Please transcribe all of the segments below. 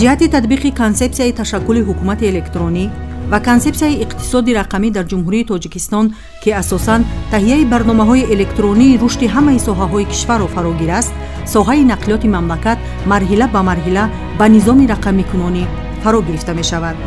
Ҷиҳати татбиқи консепсияи ташаккули ҳукумати электронӣ ва консепсияи иқтисоди рақамӣ дар Ҷумҳурии Тоҷикистон, ки асосан таҳияи барномаҳои электронии рушди ҳамаи соҳаҳои кишварро фарогир аст, соҳаи нақлиёти мамлакат марҳила ба марҳила ба низоми рақамикунонӣ фаро гирифта мешавад.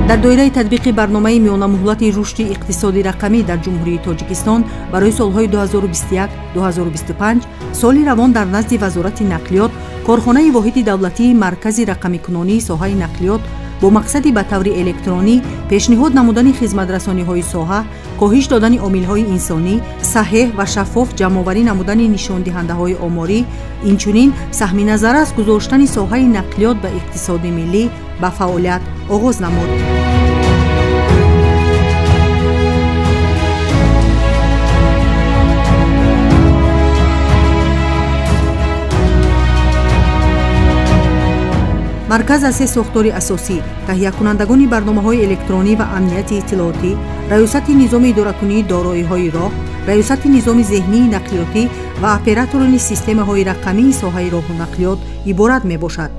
Дар доираи татбиқи барномаи миёнамуҳлати рушди иқтисоди рақамӣ дар Ҷумҳурии Тоҷикистон барои солҳои 2021-2025 соли равон дар назди Вазорати нақлиёт корхонаи воҳиди давлатии Маркази рақамикунонии соҳаи нақлиёт бо мақсади ба таври электронӣ пешниҳод намудани хизматрасониҳои соҳа, коҳиш додани омилҳои инсонӣ, саҳеҳ ва шаффоф ҷамъоварӣ намудани нишондиҳандаҳои оморӣ, инчунин саҳми назаррас гузоштани соҳаи нақлиёт ба иқтисоди миллӣ ба фаъолият оғоз намуд. Марказ аз се сохтори асосӣ, таҳиякунандагони барномаҳои электронӣ ва амнияти иттилоотӣ, раёсати низоми идоракунии дороиҳои роҳ, раёсати низоми зеҳнии нақлиётӣ ва операторони системаҳои рақамии соҳаи роҳу нақлиёт иборат мебошад.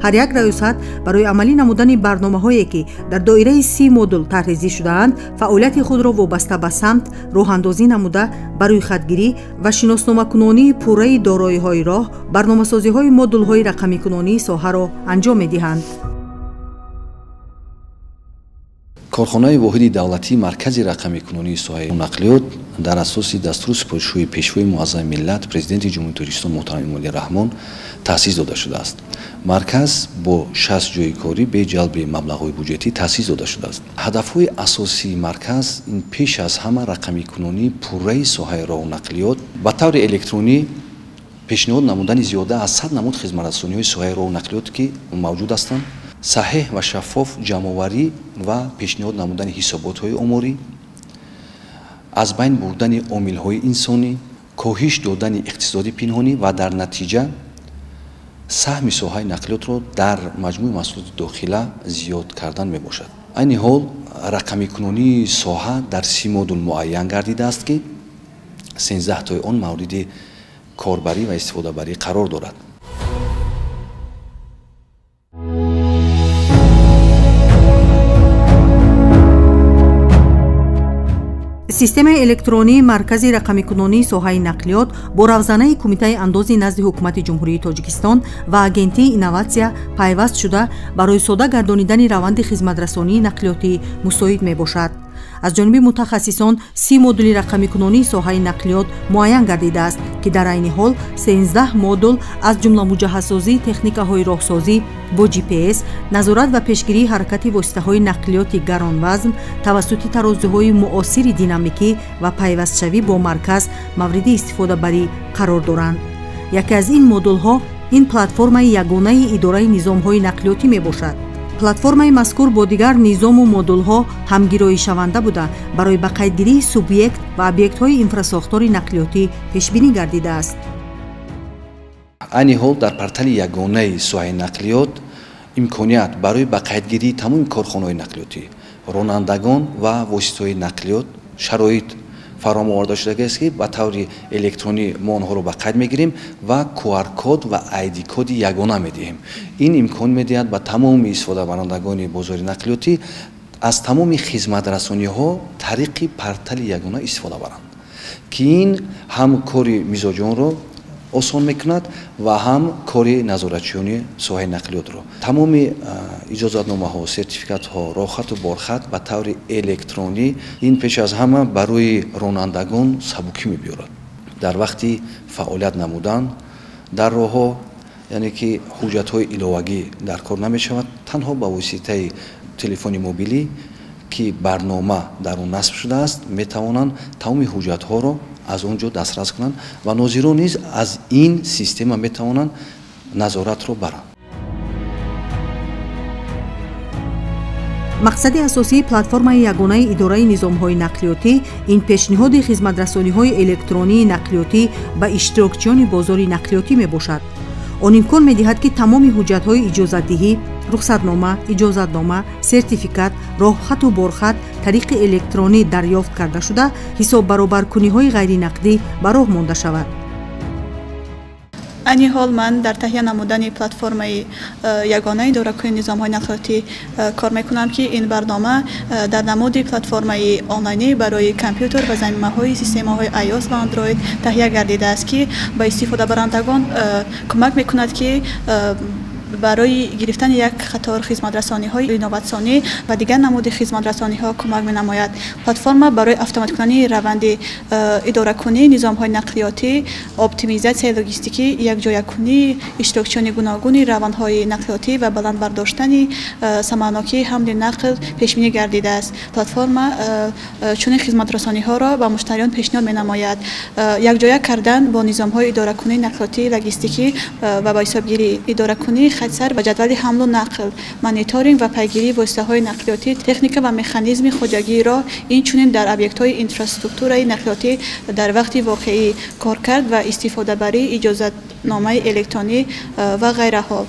Ҳар як раёсат барои амалӣ намудани барномаҳое, ки дар доираи 30 модул тарҳрезӣ шудаанд, фаъолияти худро вобаста ба самт роҳандозӣ намуда, ба рӯйхатгирӣ ва шиносномакунонии пурраи дороиҳои роҳ, барномасозиҳои модулҳои рақамикунонии соҳаро анҷом медиҳанд. Корхонаи воҳиди давлатии Маркази рақамикунонии соҳаи нақлиёт дар асоси дастуру супоришҳои Пешвои муаззами миллат, Президенти Ҷумҳурии Тоҷикистон муҳтарам Эмомалӣ Раҳмон таъсис дода шудааст. Марказ бо 60 ҷойи корӣ бе ҷалби маблағҳои буҷетӣ таъсис дода шудааст. Ҳадафҳои асосии марказ ин пеш аз ҳама рақамикунонии пурраи соҳаи роҳу нақлиёт, ба таври электронӣ пешниҳод намудани зиёда аз 100 намуд хизматрасониҳои соҳаи роҳу нақлиёт, ки мавҷуд ҳастанд, саҳеҳ ва шаффоф ҷамъоварӣ ва пешниҳод намудани ҳисоботҳои оморӣ, аз байн бурдани омилҳои инсонӣ, коҳиш додани иқтисоди пинҳонӣ ва дар натиҷа саҳми соҳаи нақлиётро дар маҷмӯи маҳсулоти дохила зиёд кардан мебошад. Айни ҳол рақамикунонии соҳа дар 30 модул муайян гардидааст, ки 13тои он мавриди корбарӣ ва истифодабарӣ қарор дорад. Системаи электронии Маркази рақамикунонии соҳаи нақлиёт бо равзанаи Кумитаи андози назди Ҳукумати Ҷумҳурии Тоҷикистон ва Агентии инноватсия пайваст шуда, барои сода гардонидани раванди хизматрасонии нақлиётӣ мусоид мебошад. Аз ҷониби мутахассисон 30 модули рақамикунонии соҳаи нақлиёт муайян гардидааст, ки дар айни ҳол 13 модул аз ҷумла муҷаҳҳазсозии техникаҳои роҳсозӣ бо GPS, назорат ва пешгирии ҳаракати воситаҳои нақлиёти гаронвазн тавассути тарозуҳои муосири динамикӣ ва пайвастшавӣ бо марказ мавриди истифодабарӣ қарор доранд. Яке аз ин модулҳо ин платформаи ягонаи идораи низомҳои нақлиётӣ мебошад. Платформаи мазкур бо дигар низому модулҳо ҳамгироишаванда буда, барои ба қайдгирии субъект ва объектҳои инфрасохтори нақлиётӣ пешбинӣ гардидааст. Айни ҳол дар портали ягонаи соҳаи нақлиёт имконият барои ба қайдгирии тамоми корхонаҳои нақлиётӣ, ронандагон ва воситаҳои нақлиёт шароит фароҳам оварда шудагиаст, ки ба таври электронӣ мо онҳоро ба қайд мегирем ва QR-код ва ID-коди ягона медиҳем. Ин имкон медиҳад ба тамоми истифодабарандагони бозори нақлиётӣ аз тамоми хизматрасониҳо тариқи портали ягона истифода баранд, ки ин ҳам кори мизоҷонро осон мекунад ва ҳам кори назоратчиёни соҳаи нақлиётро. Тамоми иҷозатномаҳо, сертификатҳо, роҳхату борхат ба таври электронӣ ин пеш аз ҳама барои ронандагон сабукӣ мебиёрад. Дар вақти фаъолият намудан дар роҳҳо, яъне ки ҳуҷҷатҳои иловагӣ дар кор намешавад, танҳо ба воситаи телефони мобилӣ, ки барнома дар он насб шудааст, метавонанд тамоми ҳуҷҷатҳоро аз он ҷо дастрас кунанд ва нозирон низ аз ин система метавонанд назоратро баранд. Мақсади асосии платформаи ягонаи идораи низомҳои нақлиётӣ ин пешниҳоди хизматрасониҳои электронии нақлиётӣ ба иштирокчиёни бозори нақлиётӣ мебошад. Он имкон медиҳад, ки тамоми ҳуҷҷатҳои иҷозатдиҳӣ, рухсатнома, иҷозатнома, сертификат, роҳхату борхат тариқи электронӣ дарёфт карда шуда, ҳисоббаробаркуниҳои ғайринақдӣ ба роҳ монда шавад. Айни ҳол ман дар таҳия намудани платформаи ягонаи идоракунии низомҳои нақлиётӣ кор мекунам, ки ин барнома дар намуди платформаи онлайнӣ барои компютер ва замимаҳои системаҳои iOS ва Android таҳия гардидааст, ки ба истифодабарандагон кӯмак мекунад, ки барои гирифтани як қатор хизматрасониҳои инноватсионӣ ва дигар намуди хизматрасониҳо кӯмак менамояд. Платформа барои автоматикунонии раванди идоракунии низомҳои нақлиётӣ, оптимизатсияи логистикӣ, якҷоякунии иштирокчиёни гуногуни равандҳои нақлиётӣ ва баланд бардоштани самарнокии ҳамли нақл пешбинӣ гардидааст. Платформа чунин хизматрасониҳоро ба муштариён пешниҳод менамояд: якҷоя кардан бо низомҳои идоракунии нақлиётӣ, логистикӣ ва ба ҳисобгирӣ, идоракунии хатсар ва ҷадвали ҳамлу нақл, мониторинг ва пайгирии воситаҳои нақлиётӣ, техника ва механизми хоҷагии роҳ, инчунин дар объектҳои инфраструктураи нақлиётӣ дар вақти воқеӣ коркард ва истифодабарии иҷозатномаи электронӣ ва ғайраҳо.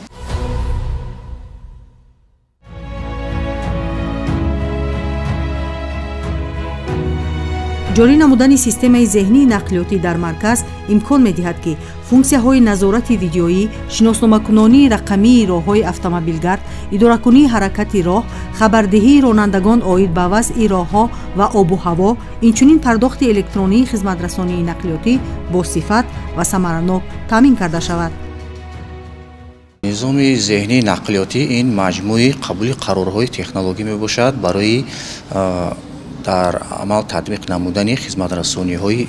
Ҷорӣ намудани системаи зеҳнии нақлиётӣ дар марказ имкон медиҳад, ки функсияҳои назорати видеоӣ, шиносномакунонии рақамии роҳҳои автомобилгард, идоракунии ҳаракати роҳ, хабардиҳии ронандагон оид ба вазъи роҳҳо ва обу ҳаво, инчунин пардохти электронии хизматрасонии нақлиётӣ бо сифат ва самаранок таъмин карда шавад. Низоми зеҳнии нақлиётӣ ин маҷмӯи қабули қарорҳои технологӣ мебошад барои дар амал татбиқ намудани хизматрасониҳои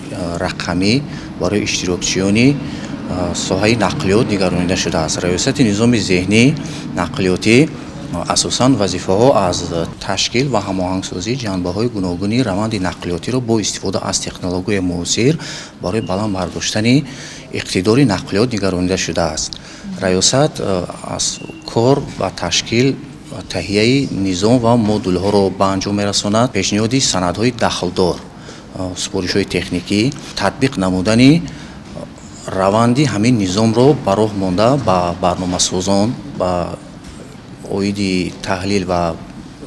рақамӣ барои иштирокчиёни соҳаи нақлиёт нигаронида шудааст. Раёсати низоми зеҳнии нақлиётӣ асосан вазифаҳо аз ташкил ва ҳамоҳангсозии ҷанбаҳои гуногуни раванди нақлиётиро бо истифода аз технологияи муосир барои баланд бардоштани иқтидори нақлиёт нигаронида шудааст. Раёсат аз кор ва ташкил таҳияи низом ва модулҳоро ба анҷом мерасонад, пешниҳоди санадҳои дахлдор, супоришҳои техникӣ, татбиқ намудани раванди ҳамин низомро ба роҳ монда ба барномасозон, ба оиди таҳлил ва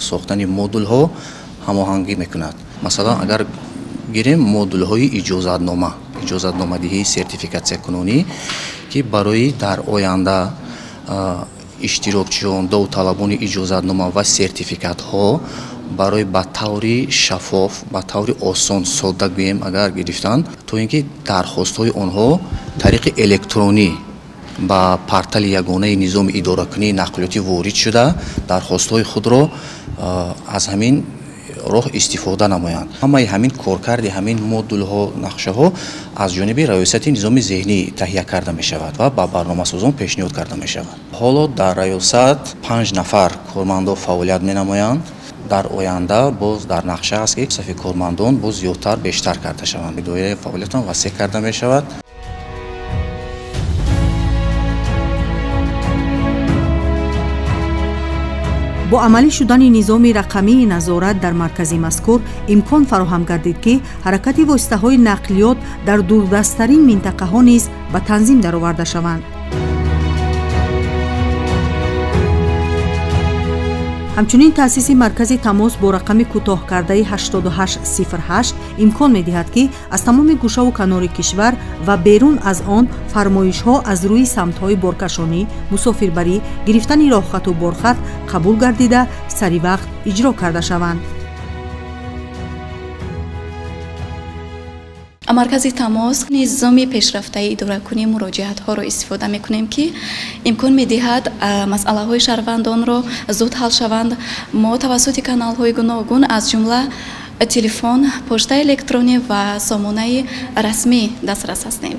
сохтани модулҳо ҳамоҳангӣ мекунад. Масалан, агар гирем модулҳои иҷозатнома, иҷозатномадиҳии сертификатсиякунонӣ, ки барои дар оянда иштирокчиён, довталабони иҷозатнома ва сертификатҳо барои ба таври шаффоф, ба таври осон, содда гӯем агар гирифтан, то ин ки дархостҳои онҳо тариқи электронӣ ба портали ягонаи низоми идоракунии нақлиётӣ ворид шуда, дархостҳои худро аз ҳамин роҳ истифода намоянд. Ҳамаи ҳамин коркарди ҳамин модулҳо, нақшаҳо аз ҷониби раёсати низоми зеҳнӣ таҳия карда мешавад ва ба барномасозон пешниҳод карда мешавад. Ҳоло дар раёсат 5 нафар кормандо фаъолият менамоянд. Дар оянда боз дар нақша аст, ки сафи кормандон боз зиёдтар, бештар карда шаванд. Доираи фаъолиятон васеъ карда мешавад. Бо амалӣ шудани низоми рақамии назорат дар маркази мазкур имкон фароҳам гардид, ки ҳаракати воситаҳои нақлиёт дар дурдасттарин минтақаҳо низ ба танзим дароварда шаванд. Ҳамчунин таъсиси маркази тамос бо рақами кӯтоҳкардаи 8808 имкон медиҳад, ки аз тамоми гӯшаву канори кишвар ва берун аз он фармоишҳо аз рӯи самтҳои боркашонӣ, мусофирбарӣ, гирифтани роҳхату борхат қабул гардида, саривақт иҷро карда шаванд. Маркази тамос низоми пешрафтаи идоракунии муроҷиатҳоро истифода мекунем, ки имкон медиҳад масъалаҳои шаҳрвандонро зуд ҳал шаванд. Мо тавассути каналҳои гуногун, аз ҷумла телефон, поштаи электронӣ ва сомонаи расмӣ дастрас ҳастем.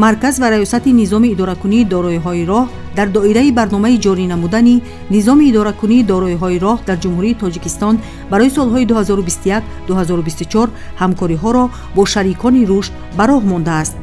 Марказ ва раёсати низоми идоракунии дороиҳои роҳ дар доираи барномаи ҷорӣ намудани низоми идоракунии дороиҳои роҳ дар Ҷумҳурии Тоҷикистон барои солҳои 2021-2024 ҳамкориҳоро бо шарикони рушд ба роҳ мондааст.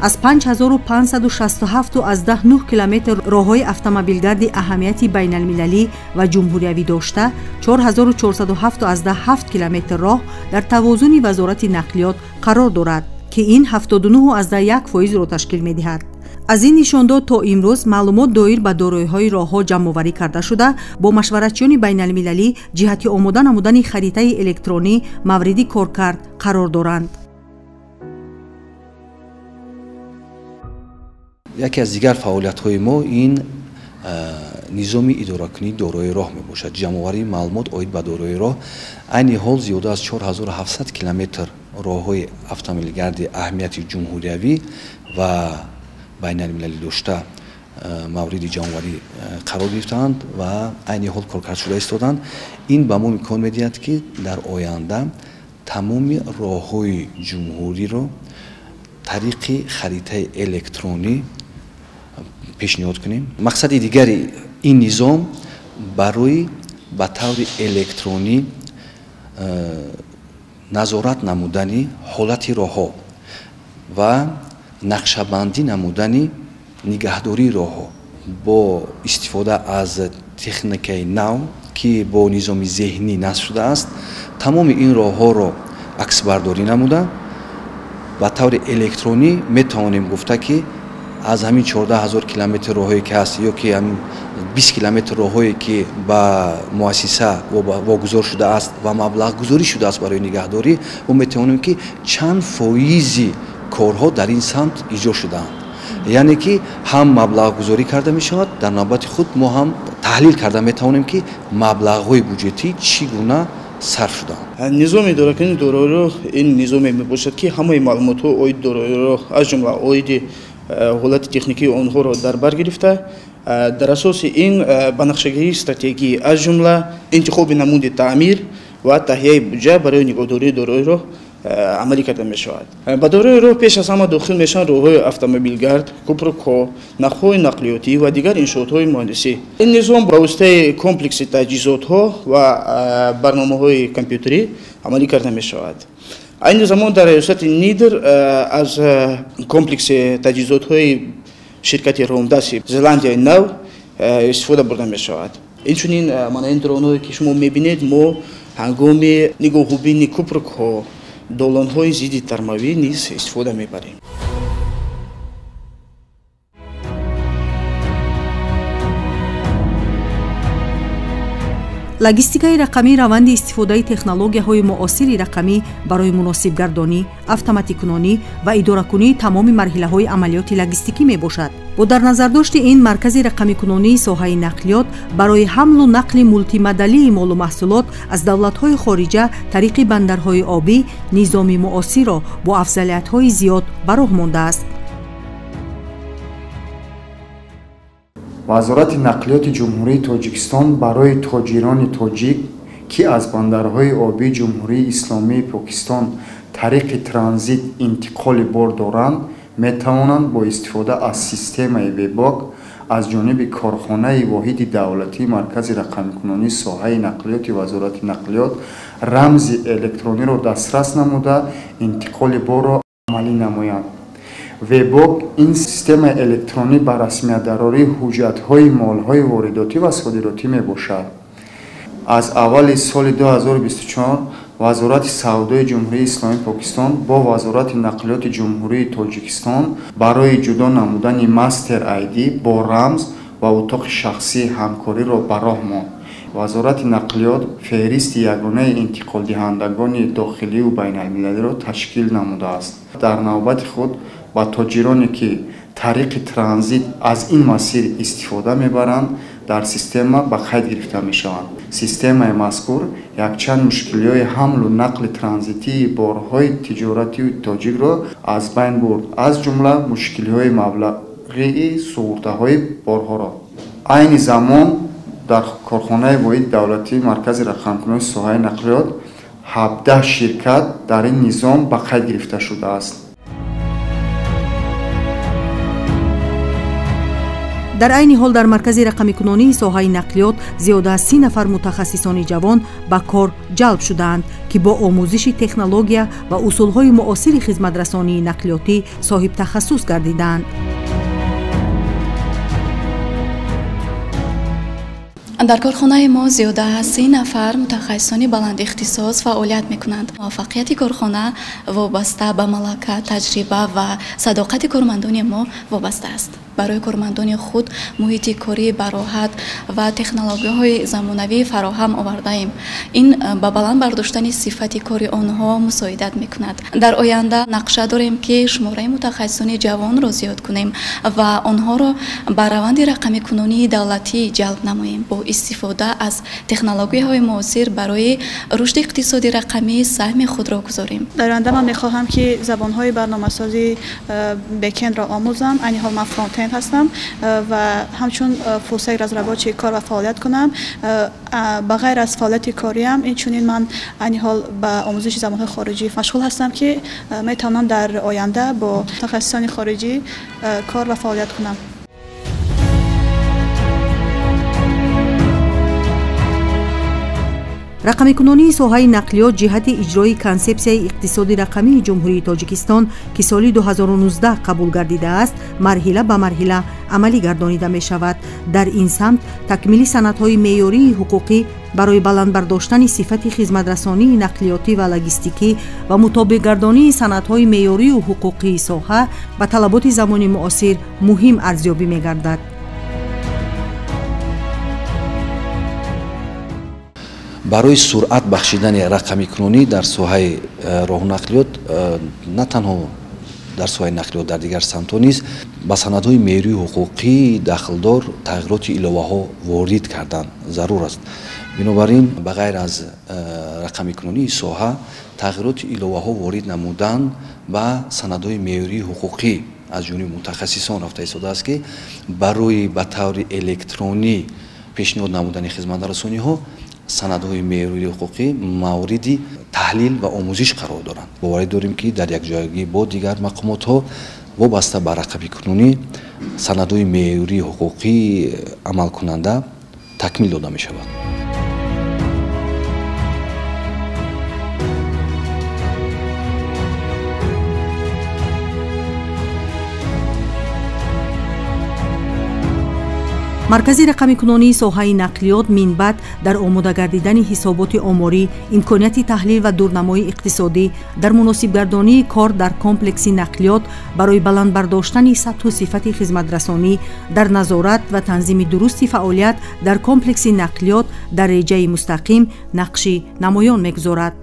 Аз 5567,9 километр роҳҳои автомобилгарди аҳамияти байналмилалӣ ва ҷумҳуриявӣ дошта, 4407,7 километр роҳ дар тавозуни Вазорати нақлиёт қарор дорад, ки ин 79,1%-ро ташкил медиҳад. Аз ин нишондод то имрӯз маълумот доир ба дороиҳои роҳҳо ҷамъоварӣ карда шуда, бо машваратчиёни байналмилалӣ ҷиҳати омода намудани харитаи электронӣ мавриди коркард қарор доранд. Яке аз дигар фаъолиятҳои мо ин низоми идоракунии дорои роҳ мебошад. Ҷамъоварии маълумот оид ба дорои роҳ. Айни ҳол зиёда аз 4700 километр роҳҳои автомобилгарди аҳамияти ҷумҳуриявӣ ва байналмилалӣ дошта мавриди ҷамъоварӣ қарор гирифтаанд ва айни ҳол коркард шуда истоданд. Ин ба мо имкон медиҳад, ки дар оянда тамоми роҳҳои ҷумҳуриро тариқи харитаи электронӣ пешниҳод кунем. Мақсади дигари ин низом барои ба таври электронӣ назорат намудани ҳолати роҳҳо ва нақшабандӣ намудани нигаҳдории роҳҳо бо истифода аз техникаи нав, ки бо низоми зеҳнӣ насб шудааст, тамоми ин роҳҳоро аксбардорӣ намуда ба таври электронӣ метавонем гуфта, ки аз ҳамин 14 000 километр роҳое ки ҳаст ё ки ҳамин 20 километр роҳое ки ба муассиса вогузор шудааст ва маблағгузорӣ шудааст барои нигаҳдорӣ, мо метавонем ки чанд фоизи корҳо дар ин самт иҷро шудаанд. Яъне ки ҳам маблағгузорӣ карда мешавад, дар навбати худ мо ҳам таҳлил карда метавонем, ки маблағҳои буҷетӣ чӣ гуна сарф шудаанд. Низоми идоракунии дорои роҳ ин низоме мебошад, ки ҳамаи маълумотҳо оид дорои роҳ, аз ҷумла оиди ҳолати техникии онҳоро дар бар гирифта, дар асоси ин ба нақшагирии стратегӣ, аз ҷумла интихоби намуди таъмир ва таҳияи буҷа барои нигоҳдории дорои роҳ амалӣ карда мешавад. Ба дорои роҳ пеш аз ҳама дохил мешаванд роҳҳои автомобилгард, кӯпрукҳо, нақлҳои нақлиётӣ ва дигар иншоотҳои муҳандисӣ. Ин низом ба воситаи комплекси таҷҳизотҳо ва барномаҳои компютерӣ амалӣ карда мешавад. Айни замон дар раёсати НИДР аз комплекси таҷҳизотҳои ширкати Ромдаси Зеландияи Нав истифода бурда мешавад. Инчунин мана ин дронҳое ки шумо мебинед, мо ҳангоми нигоҳубини кӯпрукҳо, долонҳои зидди тармавӣ низ истифода мебарем. Логистикаи рақамӣ раванди истифодаи технологияҳои муосири рақамӣ барои муносибгардонӣ, автоматикунонӣ ва идоракунии тамоми марҳилаҳои амалиёти логистикӣ мебошад. Бо дар назардошти ин маркази рақамикунонии соҳаи нақлиёт барои ҳамлу нақли мултимодалии молу маҳсулот аз давлатҳои хориҷа тариқи бандарҳои обӣ низоми муосирро бо афзалиятҳои зиёд ба роҳ мондааст. Вазорати нақлиёти Ҷумҳурии Тоҷикистон барои тоҷирони тоҷик, ки аз бандарҳои обии Ҷумҳурии Исломии Покистон тариқи транзит интиқоли бор доранд, метавонанд бо истифода аз системаи вебок аз ҷониби корхонаи воҳиди давлатии Маркази рақамикунонии соҳаи нақлиёти Вазорати нақлиёт рамзи электрониро дастрас намуда, интиқоли борро амалӣ намоянд. Вебок ин системаи электронӣ ба расмиятдарории ҳуҷҷатҳои молҳои воридотӣ ва содиротӣ мебошад. Аз аввали соли 2024 Вазорати савдои Ҷумҳурии Исломии Покистон бо Вазорати нақлиёти Ҷумҳурии Тоҷикистон барои ҷудо намудани мастер ID бо рамз ва утоқи шахсӣ ҳамкориро ба роҳ монд. Вазорати нақлиёт феҳристи ягонаи интиқолдиҳандагони дохилию байналмилалиро ташкил намудааст. Дар навбати худ ба тоҷироне, ки тариқи транзит аз ин масир истифода мебаранд, дар система ба қайд гирифта мешаванд. Системаи мазкур якчанд мушкилиҳои ҳамлу нақли транзитии борҳои тиҷоратии тоҷикро аз байн бурд, аз ҷумла мушкилиҳои маблағии суғуртаҳои борҳоро. Айни замон дар корхонаи воҳиди давлатии Маркази рақамкунонии соҳаи нақлиёт 17 ширкат дар ин низом ба қайд гирифта шудааст. Дар айни ҳол дар маркази рақамикунонии соҳаи нақлиёт зиёда аз 30 нафар мутахассисони ҷавон ба кор ҷалб шудаанд, ки бо омӯзиши технология ва усулҳои муосири хизматрасонии нақлиётӣ соҳибтахассус гардидаанд. Дар корхонаи мо зиёда аз 30 нафар мутахассисони баландихтисос фаъолият мекунанд. Муваффақияти корхона вобаста ба малака, таҷриба ва садоқати кормандони мо вобаста аст. Барои кормандони худ муҳити корӣ бароҳат ва технологияҳои замонавӣ фароҳам овардаем. Ин ба баланд бардоштани сифати кори онҳо мусоидат мекунад. Дар оянда нақша дорем, ки шумораи мутахассисони ҷавонро зиёд кунем ва онҳоро ба раванди рақамикунонии давлатӣ ҷалб намоем. Бо истифода аз технологияҳои муосир барои рушди иқтисоди рақамӣ саҳми худро гузорем. Дар оянда ман мехоҳам, ки забонҳои барномасозии бекендро омӯзам. Айни ҳол ман фронтенд ҳастам ва ҳамчун фулстек разработчик кор ва фаъолият кунам. Ба ғайр аз фаъолияти кориам, инчунин ман айни ҳол ба омӯзиши забонҳои хориҷӣ машғул ҳастам, ки метавонам дар оянда бо мутахассисони хориҷӣ кор ва фаъолият кунам. Рақамикунонии соҳаи нақлиёт ҷиҳати иҷрои консепсияи иқтисоди рақамии Ҷумҳурии Тоҷикистон, ки соли 2019 қабул гардидааст, марҳила ба марҳила амалӣ гардонида мешавад. Дар ин самт такмили санадҳои меъёрии ҳуқуқӣ барои баланд бардоштани сифати хизматрасонии нақлиётӣ ва логистикӣ ва мутобиқгардонии санадҳои меъёрию ҳуқуқии соҳа ба талаботи замони муосир муҳим арзёбӣ мегардад. Барои суръат бахшидани рақамикунонӣ дар соҳаи роҳу нақлиёт, на танҳо дар соҳаи нақлиёт, дар дигар самтҳо низ ба санадҳои меъёрии ҳуқуқии дахлдор тағйироти иловаҳо ворид кардан зарур аст. Бинобар ин, ба ғайр аз рақамикунонии соҳа, тағйироти иловаҳо ворид намудан ба санадҳои меъёрии ҳуқуқӣ аз ҷониби мутахассисон рафта истодааст, ки барои ба таври электронӣ пешниҳод намудани хизматрасониҳо санадҳои меъёрии ҳуқуқӣ мавриди таҳлил ва омӯзиш қарор доранд. Боварӣ дорем, ки дар якҷоягӣ бо дигар мақомотҳо вобаста ба рақамикунонӣ санадҳои меъёрии ҳуқуқии амалкунанда такмил дода мешавад. Маркази рақамикунонии соҳаи нақлиёт минбаъд дар омода гардидани ҳисоботи оморӣ, имконияти таҳлил ва дурнамои иқтисодӣ, дар муносибгардонии кор дар комплекси нақлиёт барои баланд бардоштани сатҳу сифати хизматрасонӣ, дар назорат ва танзими дурусти фаъолият дар комплекси нақлиёт дар реҷаи мустақим нақши намоён мегузорад.